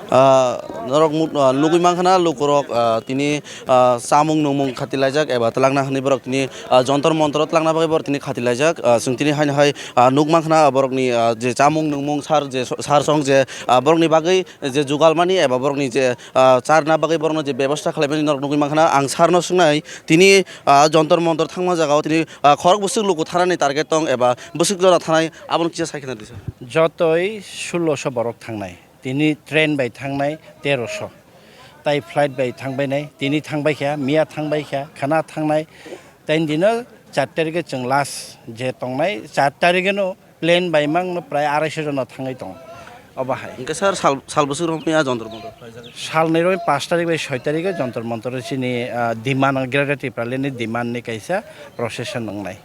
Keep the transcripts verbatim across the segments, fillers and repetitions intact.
Ah, norok mu-, ah, nugwi mankha na lukurok, ah, tini, ah, chamung nungmung khatilaijak eba twlangna hwnwi borok tini, ah, jontor montor twlangna bagwi borok tini khatilaijak. Ah, chwng tini haino hai, ah, nuk mankha na borokni, ah, je chamung nungmung sar je so-, sar song je, ah, borokni bagwi je jugalmani eba borokni je, ah, charna bagwi borokno je bebosta khlaimani norok nugwi mankha na. Ang sarno swngnai tini, ah, jontor montor thangma jagao tini, ah, khorok bwswk luku thanani target tong eba bwswk jora thanai abono kisa sai khna di sir. Jotoi sulosho borok thangnai. Tini train bai thangnai terosho. Tai flight bai thangbainai, tini thangbaikha, miya thangbaikha, khana thangnai. Tai dino char tarikhe chwng last je tongnai, char tarikheno plane bai mangno prai araisho jona thangwi tongo. Obo hai. Hwnkhe sir, sal, sal bwswk romwi a jontor montor khlaijak? Salnwi romwi pash tarik bai soi tarikhe jontor montor chini, ah, demand, Greater Tipraland ni demand ni kaisa procession wngnai.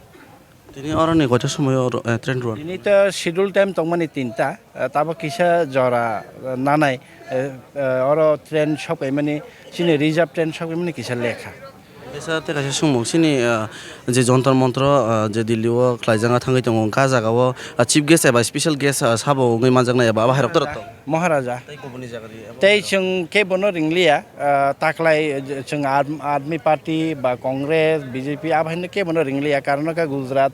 Tini oroni koita somoyo oro, eh, train rwna? Tini to schedule time tongmani tinta, eh, tabok kisa jora, eh, nanai, eh, eh, oro train sok paimani, chini reserve train sok paimani kisa lekha. Kaisa tei kaisa sumung, chini, eh, je jontor montro, eh, je Delhi o khlaijak thangwi tongo, wngkha jagao, eh, chief guest eba special guest, eh, sabo wngwi manjaknai eba abo hairok torok tong? Maharaja. Tei kubuni jaga di, abo Tei hairok? Chwng kebono ringliya, ah, taklai, eh, chwng Aad-, Aadmi Party ba Congress, B J P abo haino kebono ringliya, karon wngkha Gujarat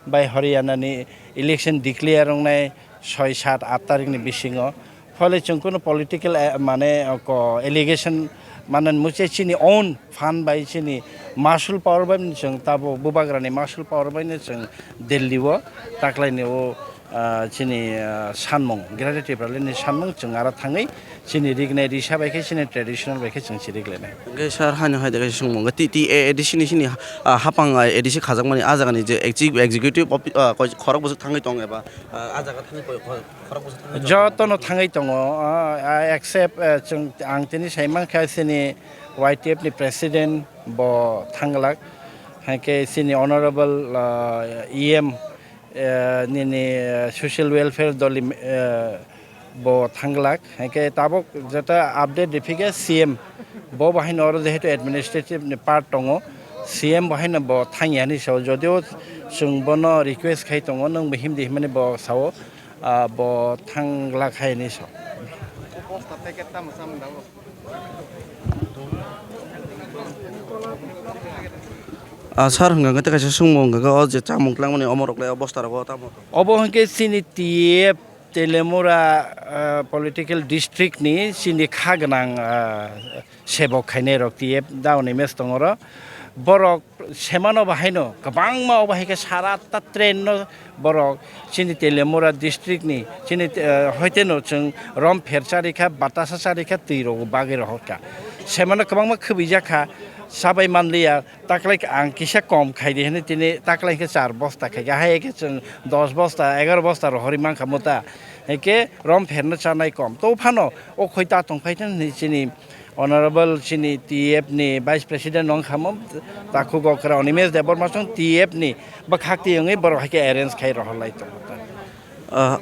bai Haryana ni election declare wngnai soi, sat, at tarikh ni bisingo. Phole chwng kunu political, eh, mane, ko allegation mane muchai chini own fund bai chini muscle power bai chwng tabuk bubagrani muscle power bai no chwng Delhi o taklai ni o ah, chini, ah, sanmung, Greater Tipraland ni sanmung chwng aro thangwi chini rignai risa bai khe chini traditional bai khe chwng si riglainai. Hwnkhe sir, haino hai de kaisa swngmung, T T A A D C ni chini, ah, hapang, ah, A D C khajakmani ah jagani je exec-, executive offi-, ah, koi-, khorok bwswk thangwi tong eba, ah, ah jaga thangwi koi-, koi-, khorok bwswk thangwi tong? Jotono thangwi tongo, ah, ah, except, ah, chwng, ang tini sai mankha chini Y T F ni president bo thanglak, hai khe chini honorable, ah, E M eh, nini, eh, social welfare doli, eh, bo thanglak. Hingke tabok jeta update riphikhe C M bo bahai no oro jehetu administrative ni part tongo, C M bahai no bo thangya hinwi sao. Jodio chwng bono request khai tongo, nwng bo himdi himani bo sao, ah, bo thanglak hai hinwi sao. Ah, sir, hwnkha khe tei kaisa swngmung hwnkha khe, o je chamung twlangmani omo rok le o bosta rogo tamo? Obo hwnkhe chini T F Telemura, ah, political district ni chini kha gwnang, ah, sebok khainai rok T F da Animesh tongoro. Borok semano bahaino kwbangma obo hai khe sara ta train no borok chini Telemura district ni chini, eh, hoite no chwng rom phercha rikha, batasa cha rikha, twi rok bagwi rohorkha. Semano kwbangma khwbwijak kha, chabai manliya, taklai ang kisa kom khaidi hinwi tini taklai khe char bosta khaikha, hai khe chwng dos bosta, egaroh bosta rohorwi mankha muta. Hai khe rom pherno chanai kom. To phano o khoi ta tongphai thani chini Honorable chini T F ni Vice President wng khamung, takhuk okra Animesh Debbarma song T F ni bwkhak twi wngwi borok hai khe arrange khai rohor lai tongo. Ah,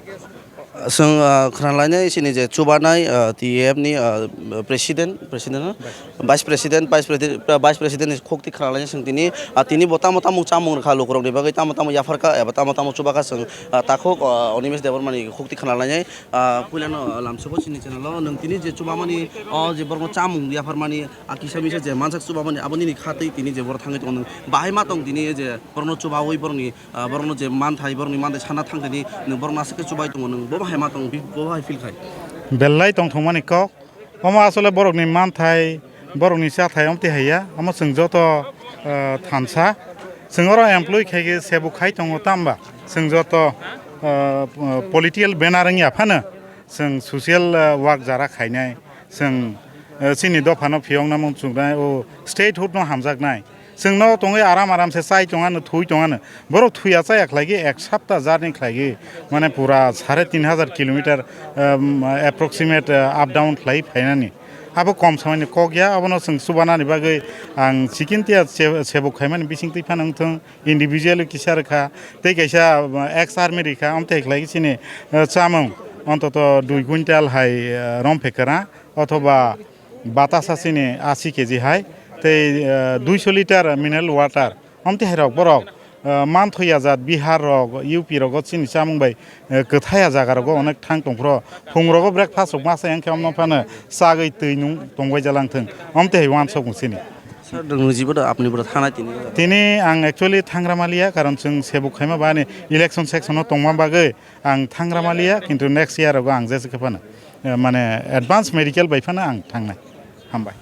chwng, ah, khna lainai chini je chubanai, ah, T F ni, ah, President, President no? Vice President, Vice President, ah, Vice President ni khuk twi khna lainai chwng tini, ah, tini bo tamo tamo chamung rwkha lukurok ni bagwi tamo tamo yapharkha eba tamo tamo chubakha chwng, ah, takhuk, ah, Animesh Debbarma ni khuk twi khna lainai. Ah, puilano lamsoko chini channel o nwng tini je chubamani, o je borokno chamung yapharmani, ah, kisa misa je mansak chubamani, abo nini kha tei tini je borok thangwi tongo, nwng bahai ma tong tini je borokno chubawi borokni, ah, borokno je manthai, borokni manthai sana thang tini nwng borokno aswk khe chubai tongo, nwng bo bahai ma tong, bo bahai feel khai? Belai tongthokmani kok. Omo asole borokni manthai, borokni chathai omtwi hai ya. Omo chwng joto, eh, thansa. Chwng oro employee khai khe sebo khai tongo, tamba chwng joto, eh, political banner wngya phano chwng social, eh, work jara khainai. Chwng, eh, chini dophano phiyokna mung chuknai, o statehood no hamjaknai. Chwngno tongwi aram aram se chai tongano, thui tongano. Borok thuya chaya khlaigwi ek sapta journey khlaigwi, mane pura sare tin hajar kilometer, um, approximate, uh, up down khlai phainani. Abo kom samanini kok ya, abono chwng chubanani bagwi ang chikintiya se-, sebuk khaimani bising twi phano wngthung, individual kisa rwkha, tei kaisa, uh, ex army rwkha, amtwi khlaigwi chini, uh, chamung ontoto dui quintal hai, uh, rom phekra, othoba batasa chini asi keji hai, tei, eh, duiso liter mineral water, amtwi hai rok borok ah, manthoi ya jat Bihar rok, U P rogo chini chamung bai, eh, kwthai ya jaga rogo onek thang tongphro. Phung rogo breakfast rok masa yang khe omno phano chagwi twi nung tongbai jalang thung. Omte hai wansok mung chini. Sir, nung jibo da apni boro thana tini. Tini ang actually thangra maliya, karon chwng sebuk khaima bani election section o tongma bagwi ang thangra maliya, kintu next year rogo ang jesa khe phano, eh, mane advance medical bai phano ang thangnai. Hambai.